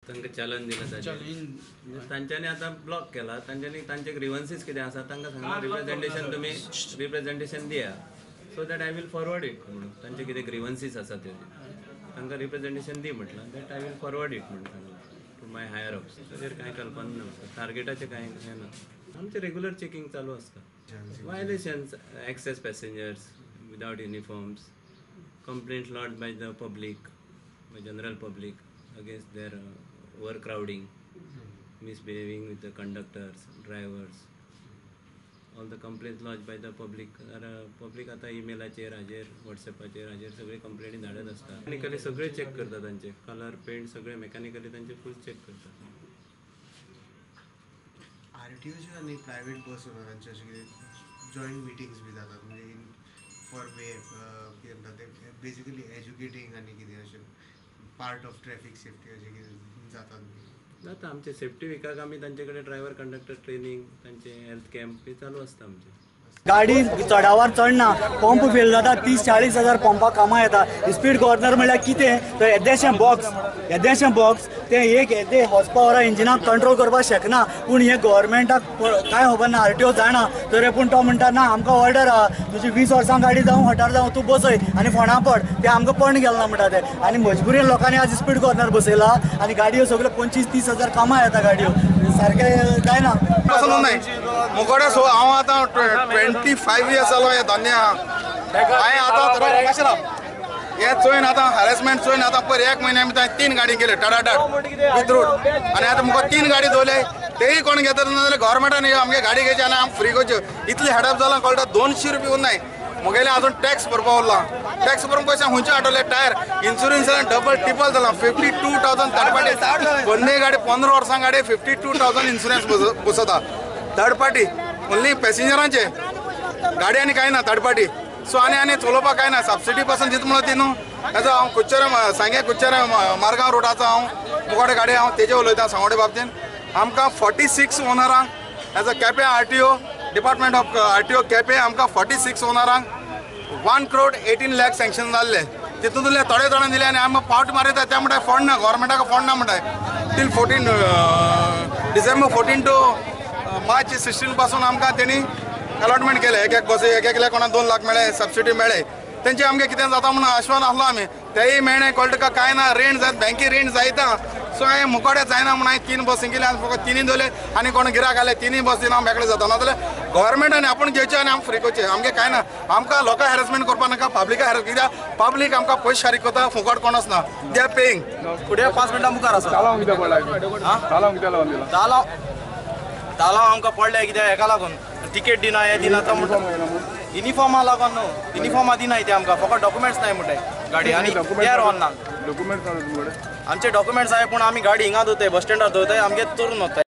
तांकां चॅलेंज दिला ताचेर तांच्यांनी आतां ब्लॉक केला. तांच्यांनी तांचे ग्रिवन्सीस कितें आसा तांकां सांगला रिप्रेझेंटेशन तुमी रिप्रेझेंटेशन दिया so that I will forward it म्हणून. तांचे कितें ग्रिवन्सीस आसा ते तांकां रिप्रेझेंटेशन दी म्हटलां that I will forward it म्हणून सांगलां टू my higher ups. ताचेर कांय कल्पना ना, टार्गेटाचें कांय हें ना. आमचें रेगुलर चॅकिंग चालू आसता. Violations, excess passengers without uniforms, complaints lodged by the public, by general public against their overcrowding, misbehaving with the conductors, drivers, all the complaints lodged by the public. Public आता ईमेलाचेर हाजेर वॉट्सॅपाचेर हाजेर सगळे कंप्लेनी धाडत आसता. Mechanically सगळे check करता, तांचे colour paint सगळे mechanically तांचे फूल चॅक करता. आरटीओच्यो आनी प्रायवेट बस ओनरांच्यो अशें कितें जॉयंट मिटिंग्स बी जातात म्हणजे इन फॉर वे कितें म्हणटा ते बेजिकली एज्युकेटींग आनी कितें अशें पार्ट ऑफ ट्रॅफिक सेफ्टी अशें कितें जातात? जाता. आमचे सेफ्टी विकाक आमी तांचे कडेन ड्रायव्हर कंडक्टर ट्रेनींग, तांचे हेल्थ कॅम्प बी चालू आसता आमचे. गाडी चडावार चडना, पंप फेल जाता, 30-40 हजार पंपाक कामां येता. स्पीड गव्हर्नर म्हणल्यार कितें तर येदेशें बॉक्स, येदेशें बॉक्स तें एक येदे हॉर्स पावरा इंजिनाक कंट्रोल करपाक शकना. पूण हें गव्हर्मेंटाक कांय खबर ना, आरटीओ जाणा तरी पूण तो म्हणटा ना आमकां ऑर्डर आहा, तुजी 20 वर्सां गाडी जावं हटार जावं तूं बसय आनी फोंडा पड, तें आमकां पण गेलें ना म्हणटा ते. आनी मजबुरीन लोकांनी आज स्पीड गव्हर्नर बसयला आनी गाडयो सगळ्यो 25-30 हजार कामां येता, गाडयो सारकें जायना. मुकोडे सो हांव आतां 25 इयर्स जालो हे धन्य आहा. हांवें आतां हे चोयन आतां हॅरेसमेंट चोयन आतां पयर एक म्हयन्या भितर 3 गाडी केल्यो टाटाटाट विथ रूट. आनी आतां मुखार 3 गाडी दवरले तेय कोण घेतले ना जाल्यार गव्हर्मेंटान आमगे गाडी घेवची आनी आम फ्री करच्यो. इतली हेडप जालां कळटा. 200 रुपया उरनाय मुगेले अजून टॅक्स भरपा उरला. टॅक्स भरून पयशे खंयचे Athavale. Tyre insurance double triple जाला 52,000 थर्ड पार्टी. पोन्ने गाडी 15 वर्सां गाडी 52,000 इन्शुरन्स बसता थर्ड पार्टी ओन्ली पॅसेंजरांचे गाडी आनी कांय ना थर्ड पार्टी. सो आनी आनी चलोवपाक कांय ना. सबसिडी पासून दिता म्हणून ती न्हू. तेजो हांव कुच्चर सांगे कुच्चर मारगांव रोडाचो हांव मुखाडे गाडी हांव तेजे उलयता सांगोडे बाबतीन. आमकां 46 ओनरांक as a Quepem RTO department of RTO Quepem आमकां 46 ओनरांक 1 crore 18 lakh sanction जाल्ले. तितूंतले थोडे थोडे दिले आनी आमकां पावट मारता ते म्हणटाय फंड ना, गव्हर्मेंटाक फंड ना म्हणटाय. टील 14 डिसेंबर 14 टू मार्च 16 पासून आमकां तेणी अलॉटमेंट केलें. एक एक बस एक एकल्या कोणाक 2 लाख मेळ्ळे, सबसिडी मेळ्ळे. तेंचे आमगे कितें जाता म्हणून आश्वान आसलो आमी तेय मेळ्ळें कळटा का कांय ना. रेंट जायत बँकी रेंट जायता. सो हांवें मुकोडे जायना म्हणून हांवें 3 बसी केली आनी फकत 3 दवरले आनी कोण गिराक आयले 3 बस दिना हांव मेकळें जाता. नाजाल्यार गव्हर्मेंटान आपूण घेवचें आनी आम फ्री करचें. आमगे कांय ना. आमकां लोकांक हॅरेसमेंट करपा नाका, पब्लिका हॅरेस कित्याक पब्लीक आमकां पयशे फारीक करता, फुकट कोणच ना. They are paying. फुडें 5 मिनटां मुखार आसा. तालांव आमकां पडलें कित्याक हेका लागून तिकेट दिना हें दिना तो म्हणटा युनिफॉर्मा लागून न्हू, युनिफॉर्मा दिनाय ते आमकां, फकत डॉक्युमेंट्स नाय म्हणटाय गाडी आनी they are on ना. आमचे डॉक्युमेंट्स आहाय पूण आमी गाडी हिंगा दवरताय, बस स्टँडार दवरताय, आमगे चोरून वताय.